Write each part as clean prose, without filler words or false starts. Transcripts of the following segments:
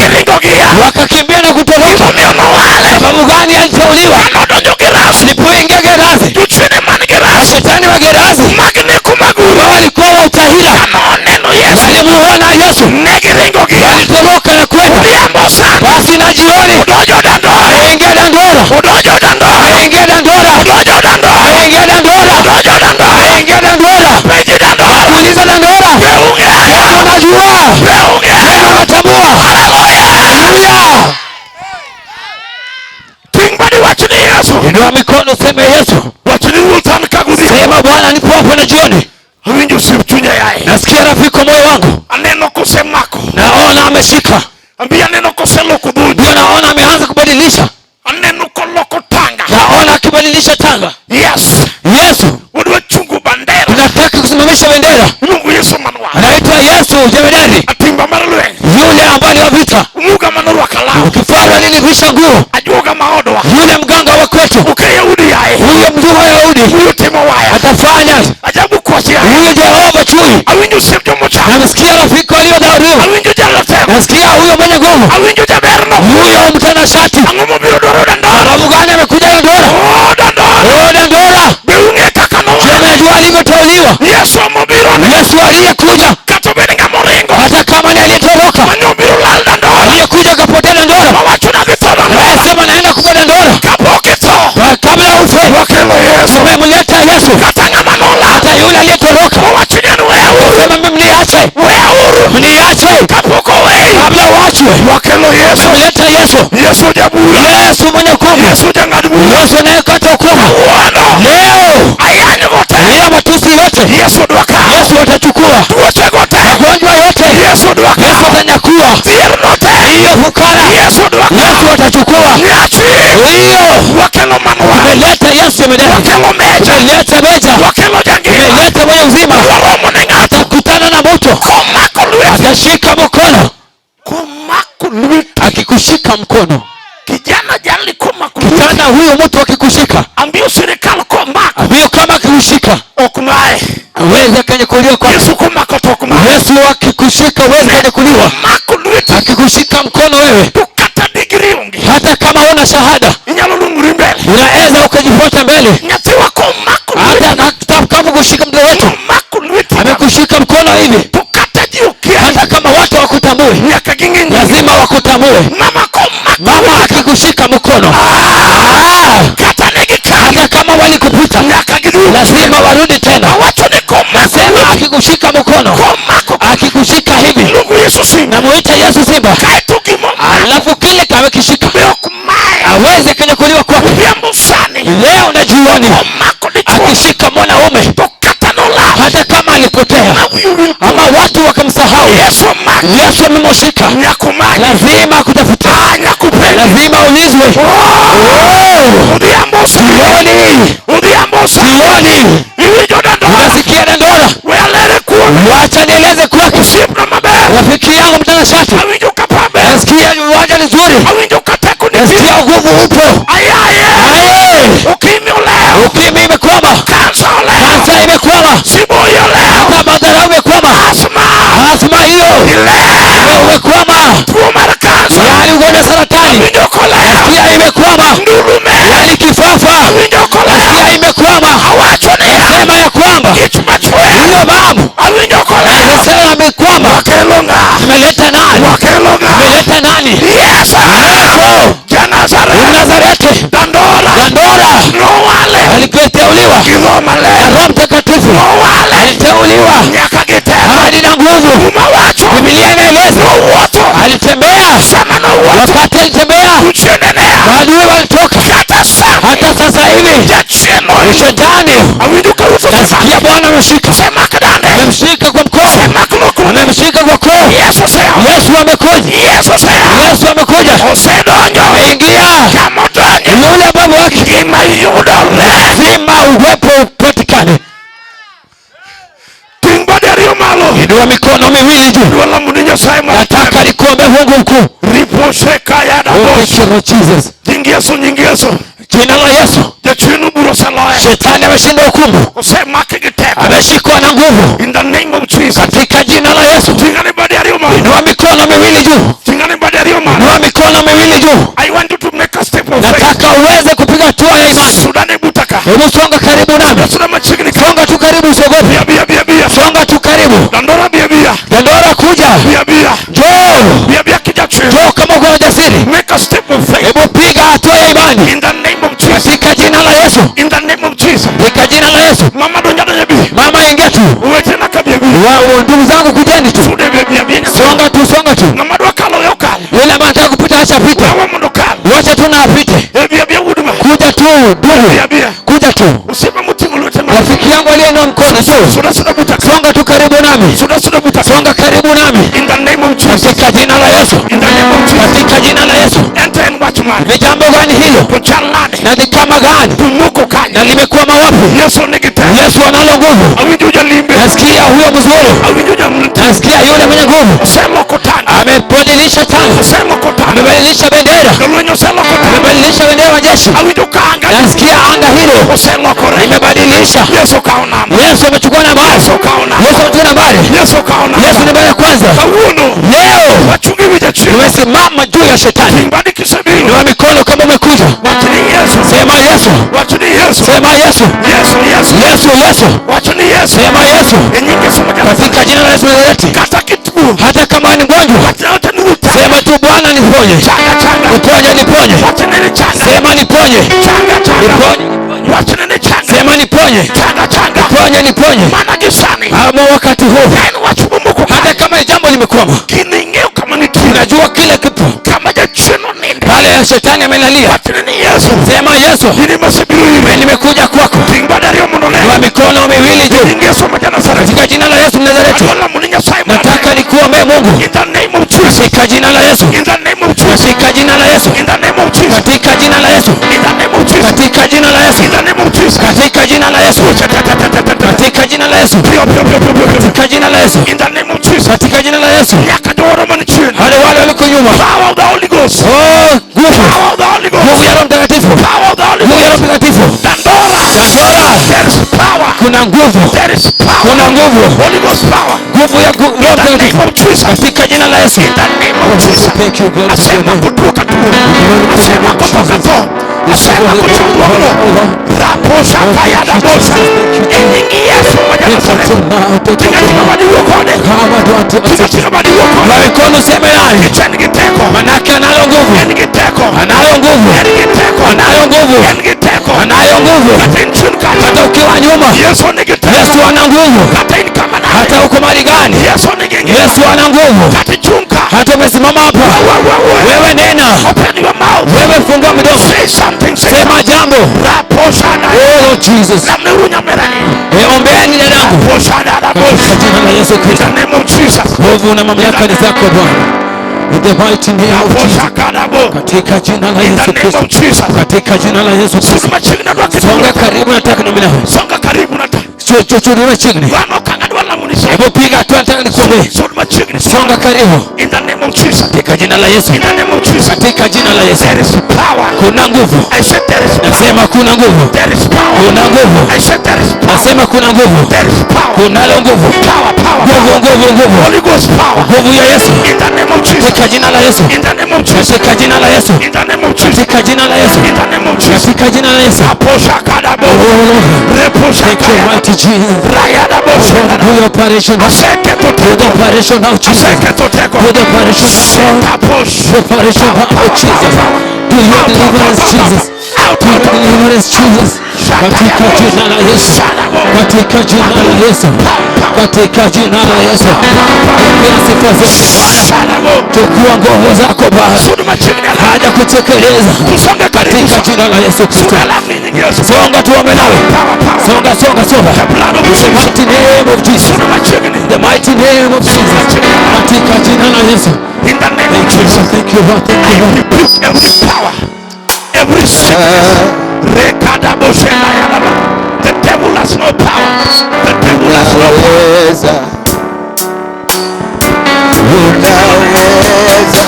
Giringo gia. Wakakimbia na kutoroka. Gimomiyo nowale. Sababu gani aliteuliwa? Kanodonjo Gerasi. Alipoingia Gerasi, Jochiende man Gerasi. shetani wa Gerasi Mag neko maguro. ambao walikuwa wa utahira Kanoneno Yesu. walimuona Yesu, Ne giringo gia. walitoroka na kwenda. Odhiambo sana. Basi na jioni Odonjo Dandora. aingia Dandora, Odonjo Dandora. aingia Dandora, Odonjo Dandora. aingia Dandora, Odonjo Dandora. aingia Dandora, Penji Dandora. kuuliza Dandora, Be ung'eyo. unajua Be ung'eyo. unatambua. Haleluya. Haleluya! Ting' badi wach ni Yesu. Inua mikono useme Yesu, Wach ni Ruoth an ka godhiambo. sema Bwana, nipo hapo na jioni, Awinjo osiep chunya yaye. nasikia rafiki wa moyo wangu, Aneno kosemako. naona ameshika, Ambi aneno koseloko dhoudi. ndio naona ameanza kubadilisha, Aneno koloko tanga. naona akibadilisha tanga. Yes. Yesu, Wadwa chungo bandera. tunataka kusimamisha bendera, Iluongo Yesu manwa. anaitwa Yesu jemedari, Atimba mar lweny. yule ambaye ni wa vita. Umuga manorwako law. Kifaru alinivisha nguo, Ajuoga maodwa. yule mganga wa kwetu, Uke Yahudi yaye. huyo mzuu wa Yahudi Huyo timo waya. atafanya, Ajabu kwach yaye. huyo Jehova chui. Awinjo osiep jomochando. Namsikia rafiki waliodharauliwa, Awinjo jaratego. nasikia huyo mwenye nguvu, Awinjo jaberno. huyo mtanashati. Ang'o mobiro dwaro Dandora? Sababu gani amekuja Dandora? Oh, Dandora. Oh, Dandora, Be ung'e kaka nowale. je, mnajua alivyoteuliwa? Yesu mobiro ne. Yesu aliyekuja, Kata obed ng'ama oringo. hata kama ni aliyetoroka, Mane obiro lal Dandora. aliyekuja akapotea Dandora, Owacho nadhi tho Dandora. anasema naenda kufa Dandora. Kapok itho. Kabla ufe, Wakelo Yesu. tumemleta Yesu. Kata ng'ama nolal. Hata yule aliyetoroka Owacho ni en weuru. sema mimi mniache, Weuru. mniache Kapok oweyi. kabla uachwe. Wakelo Yesu. Tumemleta Yesu, Yesu jabura. Yesu mwenye hukumu, Yesu jang'ad bura. Yesu anayekata hukumu. Kawuono. Leo Ayany go te. hiyo matusi yote Yesu dwa kawo. Yesu atachukua, Tuoche go te. magonjwa yote Yesu dwa Yesu kawo. atanyakua, Dhier no te. hiyo fukara Yesu dwa Yesu kawo. atachukua, Nyachi. hiyo Wakelo manwa. tumeleta Yesu jemedari, Wakelo meja. tumeleta meja, Wakelo jangima. tumeleta mwenye uzima. Waromo ne ng'ato. Atakutana na moto, Komako lweti. atashika mkono. Komako lweti. Akikushika mkono, Kijana jali komako lweti. kijana huyo mtu akikushika, Ambio sirikal komako. ambio kama akikushika Ok mae. aweze akanyakuliwa kwa Yesu komako to ok mae. Yesu akikushika huwezi kanyakuliwa. Mako lweti. Akikushika mkono wewe, To kata digri onge. hata kama huna shahada, Inyalo lung'ri mbele. unaweza ukajifuata mbele. Nyathiwa komako lweti. Hata kama kushika mtoto wetu Komako lweti. amekushika mkono hivi, To kata ji okia. hata kama watu wakutambue, Nyaka ging'e nyingi. lazima wakutambue. Mama komako Mama akikushika mkono, Kata negi kal. hata kama walikupita, Nyaka giduogi. lazima warudi tena. Awacho ni komako Nasema lweti. akikushika mkono, Komako. akikushika hivi, Iluongo Yesu simba. namuita Yesu simba, Kaeto gimomako. alafu kile kamekishika Be ok mae. aweze kunyakuliwa kwake. Odhiambo sani. Leo na jioni Komako dichuo. akishika mwanaume, To kata nolal. hata kama alipotea Ma wiyi wil ama watu wakamsahau, Yesu omaki. Yesu amemshika, Nyaka omaki. lazima akutafute, Ah, nyaka openji. lazima ulizwe. Oh, Odhiambo sani. jioni, Odhiambo sani. jioni, Iwinjo Dandora. unasikia Dandora? We alere kuome. Wacha nieleze kwake, Osiepna maber. rafiki yangu mtanashati, Awinjo ka paber. nasikia uwanja ni nzuri, Awinjo ka teko nitie. nasikia nguvu upo. Ayaye. Aye, Ukimwi olewo. ukimwi imekwama, Kansa olewo. kansa imekwama, Siboyi olewo. hata madharau imekwama, Asma. asma hiyo Ilewo. umekwama, Tuo mar kansa. yaani ugonjwa wa saratani Awinjo kolewo. pia imekwama, Ndulume. yaani kifafa Awinjo kolewo. pia imekwama. Awacho niya. Sema ya kwamba Ich machwer. hiyo mambo Awinjo kolewo. nasema amekwama. Wakelo ng'a? Tumeleta nani? Wakelo ng'a? Tumeleta nani? Yesu. Yesu Ja-Nazareth. Nazareti, Dandora. Dandora Nowale. aliteuliwa Gi Roho na Maler. Roho Mtakatifu, Nowale. aliteuliwa Nyaka gi teko. hadi na nguvu. Muma wacho. Biblia inaeleza Nowuotho. alitembea, Sama nowuotho. wakati alitembea Jochiende ne a. maadui walitoka. Kata sani. Hata sasa hivi Jachien oingo. shetani, Awinjo ka ruoth osemake. nasikia Bwana amemshika, Osemak dande. amemshika kwa mkono, Osemak lokru. amemshika kwa koo. Yesu osea. Yesu amekuja, Yesu osea. Yesu amekuja, Osedonjo. ameingia Kamodonjo. yule baba wake, Gima yudore. lazima uwepo upatikane. Ting' bade ariyo malo. Inua mikono miwili juu, Dwa lamo ni Nyasaye nataka nikuombe Mungu mkuu. Riposhekayada Oh, bos. thank you Lord Jesus. Nying Yesu, nying Yesu. Jina la Yesu, Jachien obiro oseloye. shetani ameshinda hukumu, Osemake gi teko. ameshikwa na nguvu In the name of Jesus. katika jina la Yesu. Ting'ane bade ariyo malo. Inua mikono miwili juu, Ting'ane bade ariyo Mikono miwili juu. I want you to make a step of faith. Nataka uweze kupiga hatua ya imani. Sudane butaka. Hebu songa karibu nami. Suda machiegni ka. Songa tu karibu, usiogope. Bia bia bia bia. Songa tu karibu. Dandora bia bia. Dandora, kuja. Bia bia. Njoo. Bia bia kijachir. Njoo kama uko na ujasiri. Make a step of faith. Hebu piga hatua ya imani. In the name of Jesus. Katika jina la Yesu. In the name of Jesus. Katika jina la Yesu. Mama donja donja bi. Mama, ingia tu. Uwetena ka bia bia. Ndugu zangu, kujeni tu. Sude bia bia bia. Songa tu, songa tu. Mama dwa kalo yokal. Yule ambaye anataka kupita acha apite. Wawa mondo kal. Wacha tu na apite. E bia bia huduma. Kuja tu ndugu. Bia bia. Kuja tu. Usema mutingo lwete ma. Rafiki yangu aliyeinua mkono tu. Suda suda butaka. Songa tu karibu nami. Suda suda butaka. Songa karibu nami. In the name of Jesus. Katika jina la Yesu. In the name of Jesus. Katika jina la Yesu. Enter and watch man. Ni jambo gani hilo? To chalade. Na ni kama gani? Tumuko Na kanya. limekwama wapi? Yesu nigite. Yesu analo nguvu. Awinjo jalimbe. Nasikia huyo mzuri. Awinjo jamlita. Nasikia yule mwenye nguvu. Oseloko tanga. Amebadilisha tanga. Oseloko tanga. Amebadilisha bendera. Jolweny oseloko tanga. Amebadilisha bendera ya jeshi. Awinjo kanga. Nasikia anga hilo Oselokore. limebadilisha. Yesu kawo namba. Yesu amechukua nambari. Yesu kawo namba. Yesu amechukua nambari. Yesu kawo namba. Yesu ni nambari ya kwanza. Kawuono. Leo Wachungi wi jachien. tumesimama juu ya shetani. Ting badi kisebiro. Inua mikono kama umekuja. Wach ni Yesu. Sema Yesu. Wach ni Yesu. Sema Yesu. Yesu Yesu. Yesu Yesu. Wach ni Yesu. Sema Yesu. E nying Yesu ma Katika jina la Yesu Nazareti. Kata kituo. Hata kama ni mgonjwa, Wach na ni uta. sema tu Bwana niponye. Changa changa. Niponye, niponye. Wach ni changa. Sema niponye. Changa changa. Niponye. Wach ni changa. Sema niponye. Changa changa. Niponye, niponye. Mana gi sani. Ama wakati huu, En wach momoko hata kama ni jambo limekwama, Gini ing'eyo kama nitie. unajua kile kipo Kama jachien oninde. pale ya shetani amelalia. Wach ni Yesu. Sema Yesu, In ema asebiro iri. nimekuja kwako. Ting badi ariyo mondo Inua one. mikono miwili juu. Nying Yesu ma ja-Nazareth. Katika jina la Yesu Mnazareti, Adwa lamo ni Nyasaye maratego. nataka nikuombee Mungu In the name of Jesus. katika jina la Yesu, In the name of Jesus. katika jina la Yesu, In the name of Jesus. katika jina la Yesu, In the name of Jesus. katika jina la Yesu, In the name of Jesus. katika jina la Yesu, katika jina la Yesu, Pio, pio, pio, pio, pio, pio. katika jina la Yesu, In the name of Jesus. katika jina la Yesu. Nyaka jowero man chien. Wale wale waliko nyuma, Power of the Holy Ghost. oh, nguvu, Power of the Holy nguvu Ghost. ya Roho Mtakatifu, Power of the Holy nguvu ya Roho Ghost. Mtakatifu. Dandora. Dandora, There is power. kuna nguvu, There is power. kuna nguvu, Holy Ghost power. nguvu ya Roho In the name Mtakatifu of Jesus. katika jina la Yesu. In the name of Jesus. Thank you, glory to your Asema name. kutuka tu. Asema kutoka tu. Asema kuchukua. Raposha kaya da bosa. E nying Yesu ma ja-Nazareth. Tinga tinga badi wuo kode. Tinga tinga badi wuo Inua kode. mikono useme naye, En gi teko. manake anayo nguvu, En gi teko. anayo nguvu, En gi teko. anayo nguvu, En gi teko. anayo nguvu. Kata in chien kacha. Hata ukiwa nyuma, Yesu nigi teko. Yesu ana nguvu. Kata in kama nade. Hata uko mahali gani, Yesu nigi ngima. Yesu ana nguvu. Kata ichung' ka. Hata umesimama hapa, Wewe, wewe nena, Open your mouth. wewe fungua mdomo, Say something. Say sema jambo. Raposhana. Oh Lord Jesus, Lamneuru nyamerani. Ombeeni dadangu Poshana katika rabosha. jina la Yesu In Kristo. the name of Jesus. Nguvu na mamlaka ni zako Bwana. In the mighty name of Jesus. Raposha kadabo. Katika jina la In the Yesu name Kristo. of Jesus. Katika jina la Yesu Kristo. Sukuma chini na dwa Songa kidogo. karibu, nataka niombe nawe. Songa karibu na ta. Chuchuliwe chini. Bwana kanga dwa lamunisa. Hebu piga hatua, nataka nikuombee. Sukuma chini. Songa karibu. In the name of Jesus. Katika jina la Yesu. In the name of Jesus. Katika jina la Yesu. There is power. Kuna nguvu. I said there is power. Nasema kuna nguvu. There is power. Kuna nguvu. I said there is power. Nasema kuna nguvu. There is power. Kunalo nguvu. Power, power. Nguvu, nguvu, nguvu. Holy Ghost power. Nguvu ya Yesu. In the name of Jesus. Katika jina la Yesu. In the name of Jesus. Katika jina la Yesu. In the name of Jesus. Katika jina la Yesu. In the name of Jesus. Katika jina la Yesu. Aposha kadabo. Oh Lord. Reposha Thank you, kaya. mighty Jesus. Rayada bosha. Do the operation now. Aseke Do the toteko. operation now, Jesus. Aseke toteko. Do the operation now. Setaposh. Do the operation now, Jesus. Do your deliverance, Jesus. Do your deliverance, Jesus. Katika jina la Yesu. Katika jina la Yesu. Katika jina la Yesu. Pokea sifa zote Bwana. Chukua nguvu zako Bwana. Suduma chini ya Haja kutekeleza. Tusonge karibu. Katika jina la Yesu Kristo. Suda lamni nyingi Yesu. Songa tuombe nawe. Power, power. Songa, songa, songa. The blood of The Jesus. mighty name of Jesus. Suduma chini. The mighty name of Jesus. Katika jina la Yesu. In the name of Thank you, Jesus. Lord. Thank you, Lord. Thank I you, Lord. rebuke every power, every sickness. Rekadaboshenayadaba. The devil has no power. The devil has no power. Unaweza, unaweza,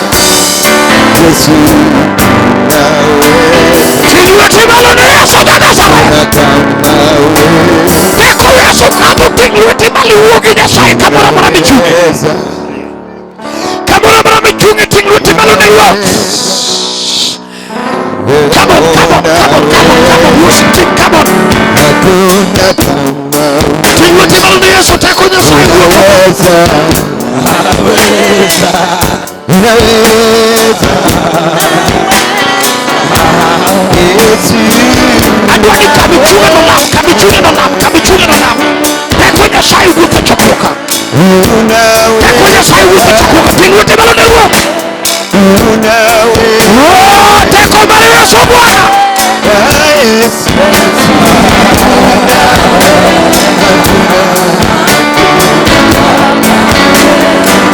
Yesu unaweza, Ting'o ne Yesu ma Nazareth. na kama wewe Teko Yesu kadho ting' lweti malo iwuo gi Nyasaye kamoro amora michung'e. unaweza, Kamoro amora michung'e ting' lweti malo ne ne Ruoth. Come on, come on, come on, come on, come on. Worship team, come on. Hakuna kama Ting lweti malo ne Yesu, teko Nyasaye wuotho. unaweza, unaweza, Yesu. Adwa ni kama ichunge nolam, kama ichunge nolam, kama ichunge nolam. Teko Nyasaye wuotho chokruok ka. Teko Nyasaye wuotho chokruok ka. Ting lweti malo ne Ruoth. Unaweza, Oh, teko mar Yesu Bwana. Yesu.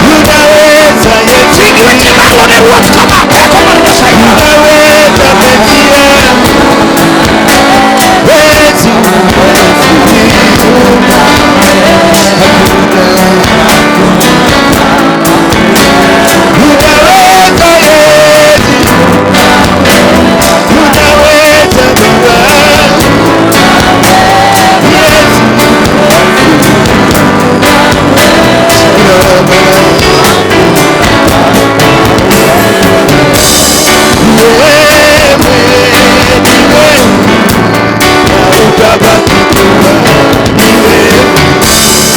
Unaweza, Yesu. Ting lweti malo ne Ruoth kama teko mar Nyasaye. Unaweza, Mesia. Yesu. Unaweza, Yesu. Unaweza, Baba. Yesu.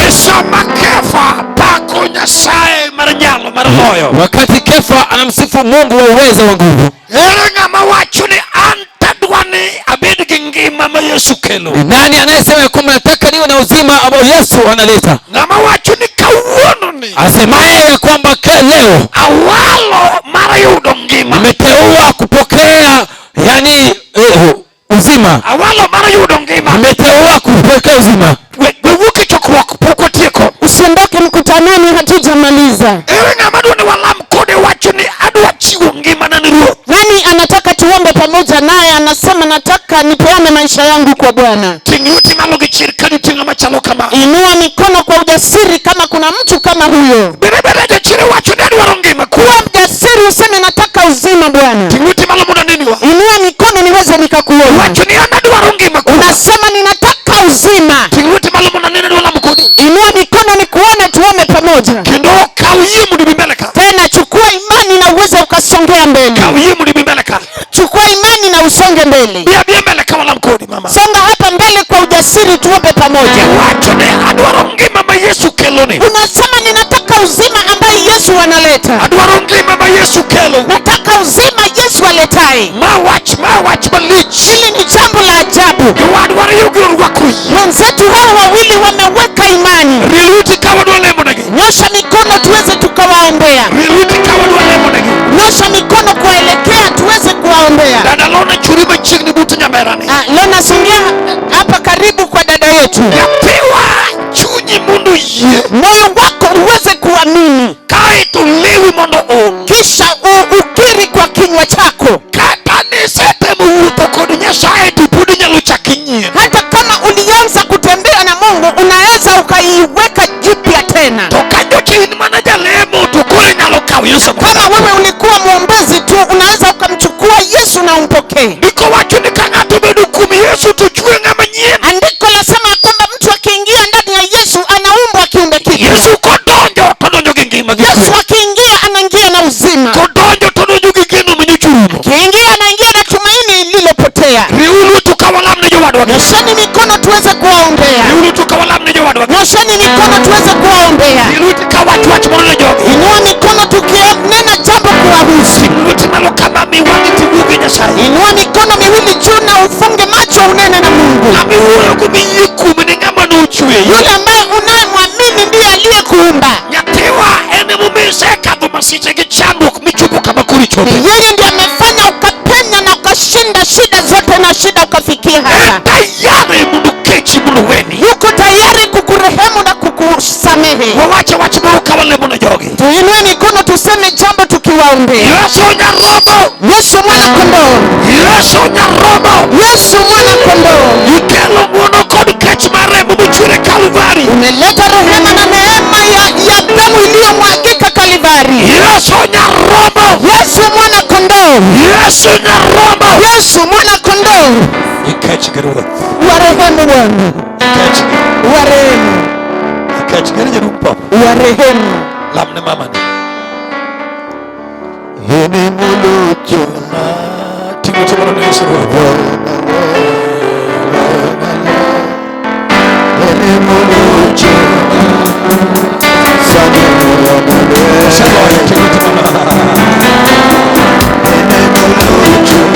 E sama Kefa pako Nyasaye mar nyalo mar loyo. Wakati Kefa anamsifu Mungu wa uwezo wa nguvu, Ere ng'ama wacho ni an tadwa ni abed gi ngima ma Yesu kelo. ni nani anayesema ya kwamba nataka niwe na uzima ambao Yesu analeta? Ng'ama wacho ni kawuono ni Asemaye ya kwamba leo awalo mar yudo ngima. nimeteua kupokea, yani uzima, Awalo mar yudo ngima. nimeteua kupokea uzima. We wuok e chokruok pok watieko. Usiondoke mkutanoni, hatujamaliza. Ere ng'ama dwa ni walam kode wacho ni adwa chiwo ngimana ne Ruoth. Nani anataka tuombe pamoja naye? Anasema nataka nipeane maisha yangu kwa Bwana. Ting' lweti malo gi chir ka nitie ng'ama chalo kama. Inua mikono kwa ujasiri kama kuna mtu kama huyo. Bere bere jachir wacho ni adwaro ngima. Kuwa mjasiri useme nataka uzima Bwana. Ting' lweti malo mondo aneniwa. Inua mikono niweze nikakuona. Wacho ni an adwaro ngima. Unasema ninataka uzima. Ting' lweti malo mondo anene adwa lamo kodi. Inua mikono nikuone, tuombe pamoja. Kendo kaw yie mondo ibi mbele ka. Tena chukua imani na uweze ukasongea mbele. Kaw yie mondo ibi mbele ka. Chukua imani na usonge mbele. Bi abia mbele ka walam kodi mama. Songa hapa mbele kwa ujasiri, tuombe pamoja. Wacho ni adwaro ngima ma Yesu keloni. Unasema ninataka uzima ambaye Yesu analeta. Adwaro ngima ma Yesu kelo. Nataka uzima Yesu aletaye. Ma wach malich. Hili ni jambo la ajabu. Jowadwa ariyo gi orwako yie. Wenzetu hawa wawili wameweka imani. Rie lweti ka wadwa lemonegi. Nyosha mikono tuweze tukawaombea. Rie lweti ka wadwa lemonegi. Nyosha mikono kuwaelekea tuweze kuwaombea. Dada Lona churi machiegni but nyamerani. Lona songea hapa karibu kwa dada yetu. Nyathiwa chunyi mondo yie. Moyo wako uweze kuamini. Kaeto lewi mondo ol. Kisha ukiri kwa kinywa chako. Kata nisetemo wuotho kod Nyasaye to pod inyalo chak nyien. Hata kama ulianza kutembea na Mungu unaweza ukaiweka jipya tena. To ka nyocha in mana jalemo to koro inyalo kawo Yesu. Kama wewe ulikuwa mwombezi tu unaweza ukamchukua Yesu na umpokee. Ndiko wacho ni ka ng'ato obedo kuom Yesu to chwe ng'ama nyien. Andiko lasema ya kwamba mtu akiingia ndani ya Yesu anaumbwa kiumbe kipya. Yesu kodonjo to donjo gi ngima gi Yesu kwe. akiingia anaingia na uzima. Kodonjo to donjo gi geno manyocha orumo. Akiingia anaingia na tumaini lililopotea. Riuru to ka walam ne jowadwa. Nyosheni mikono tuweze kuwaombea. Riuru to ka walam ne jowadwa. Nyosheni mikono tuweze kuwaombea. Riuru to ka wach wach moro ne jogi. Inua mikono tukinena jambo kuwahusu. Ting' lweti malo kama mi wang'i tiwuo gi Nyasaye. Inua mikono miwili juu na ufunge macho unene na Mungu. Ng'ama iwuoyo go miyie kuome ni ng'ama nochweyi. Yule ambaye unayemwamini ndiye aliyekuumba. Nyathiwa en emomiyo isekadho masiche gi chandruok michopo kama koro ichope. Yeye ndiye amefanya ukapenya na ukashinda shida zote. tena shida ukafikia hapa. Tayari mondo kechi mondo weni. Yuko tayari kukurehemu na kukusamehe. Wawache wach moro ka walemo ne jogi. Tuinue mikono tuseme jambo tukiwaombea. Yesu Nyarombo. Yesu mwana kondoo. Yesu Nyarombo. Yesu mwana kondoo. Ikelo ng'wono kod kech mar remo mochwer e Kalvari. Umeleta rehema na neema ya damu iliyomwagika Kalvari. Yesu Nyarombo. Yesu mwana kondoo. Yesu Nyarombo. Yesu mwana kondoo. Ikech gi Ruoth. Warehemu Bwana. Ikech gi. Warehemu. Ikech gi jaduong' papa. Warehemu. Lamne mamani. Ene muluchona Ting'o timo ne Yesu Ruoth. Ene muluchona Oseloyo, ting'o timo Ene muluchona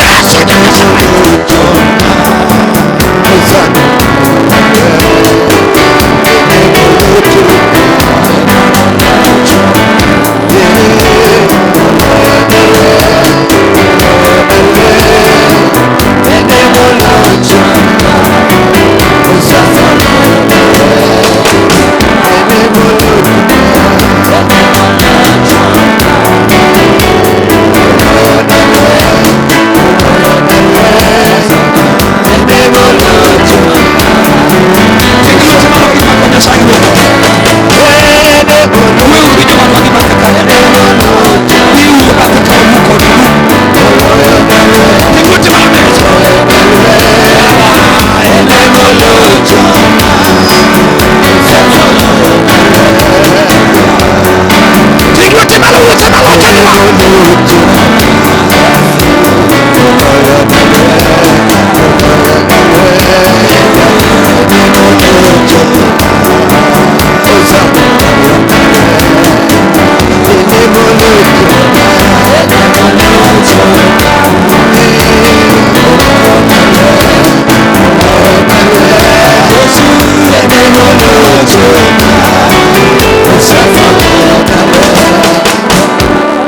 Yesu Nyasaye. Ting'o timo gima Nyasaye Ruoth. Weuru gi jowadwa gi bathe kanyo. Biuru bathe ka uru kod uru. Ting'o timo ne Yesu. Ting'o timo wuothe malo kendwa.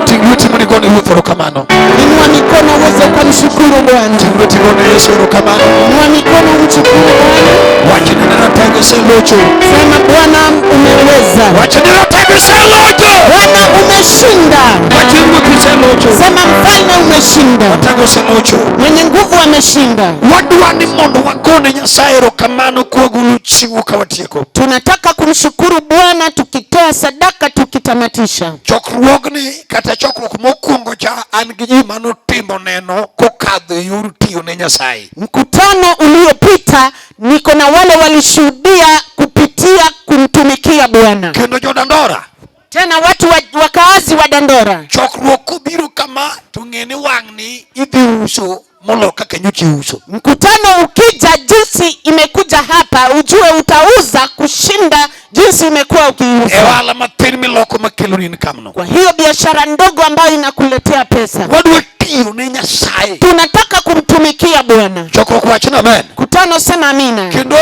Ting' lweti mondo igone Ruoth erokamano. Inua mikono uweze ukamshukuru Bwana. Ting' lweti igone Yesu erokamano. Inua mikono umshukuru Bwana. Wachne ni ratego iselocho. Sema Bwana umeweza. Wachne ni ratego iselocho. Bwana umeshinda. Wachne Ruoth iselocho. Sema mfalme umeshinda. Ratego iselocho. Mwenye nguvu ameshinda. Wadwa ni mondo wagone Nyasaye erokamano kwagolo chiwo ka watieko. Tunataka kumshukuru Bwana tukitoa sadaka tukitamatisha. Chokruogni kata chokruok mokwongo cha an gi ji manotimo neno kokadho e yor tiyo ne Nyasaye. Mkutano uliopita niko na wale walishuhudia kupitia kumtumikia Bwana. Kendo jodandora, Tena watu wakaazi wa Dandora. chokruok kobiro kama to ng'e ni wang'ni idhi uso molo kaka nyocha iuso. Mkutano ukija jinsi imekuja hapa, ujue utauza kushinda jinsi umekuwa E ukiuza. ohala matin miloko makelo ni kamno. Kwa hiyo biashara ndogo ambayo inakuletea pesa, Wadwa tiyo ne Nyasaye. tunataka kumtumikia Bwana. Chokruok wach ni amen. Mkutano sema amina. Kendo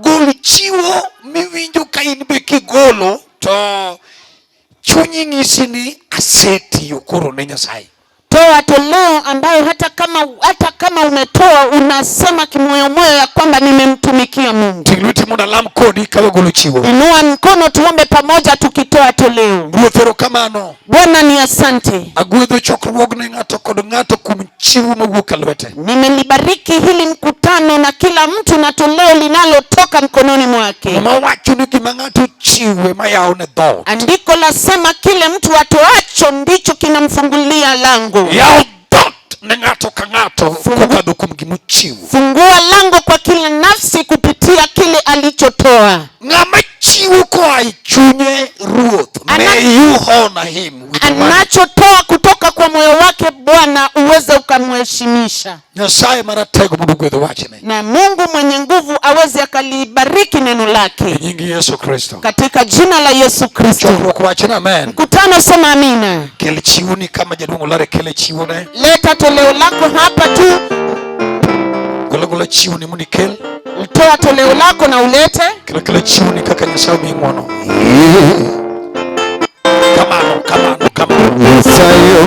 gol chiwo miwinjo ka in be kigolo to chunyi ng'isi ni asetiyo koro ne Nyasaye. Toa toleo ambayo hata kama umetoa unasema kimoyomoyo ya kwamba nimemtumikia Mungu. Ting' lweti mondo alam kodi ka wagolo chiwo. Inua mkono tuombe pamoja tukitoa toleo. Ruoth erokamano. Bwana ni asante. Agwedho chokruogni ng'ato kod ng'ato kuom chiwo mawuok e lwete. Nimelibariki hili mkutano na kila mtu na toleo linalotoka mkononi mwake. Muma wacho ni gima ng'ato chiwo ema yawo ne dhoot. Andiko lasema kile mtu atoacho ndicho kinamfungulia lango. Yaw dhoot ne ng'ato ka ng'ato kokadho kuom gimochiwo. Fungua lango kwa kila nafsi kupitia kile alichotoa. Ng'ama chiwo koa e chunye Ruoth, may you honor him with money. Anachotoa kutoka kwa moyo wake Bwana uweze ukamheshimisha, Nyasaye maratego mondo ogwedh wachne. Na Mungu mwenye nguvu aweze akalibariki neno lake E nying Yesu Kristo. Katika jina la Yesu Kristo. Chokruok wachne amen. Mkutano sema amina. Kel chiwoni kama jaduong' Olare kele chiwone. Leta toleo lako hapa tu, Gol agola chiwoni mondo ikel. Toa toleo lako na ulete. Kel akela chiwoni kaka Nyasaye omiyi ng'wono. Kamano, kamano. Sayo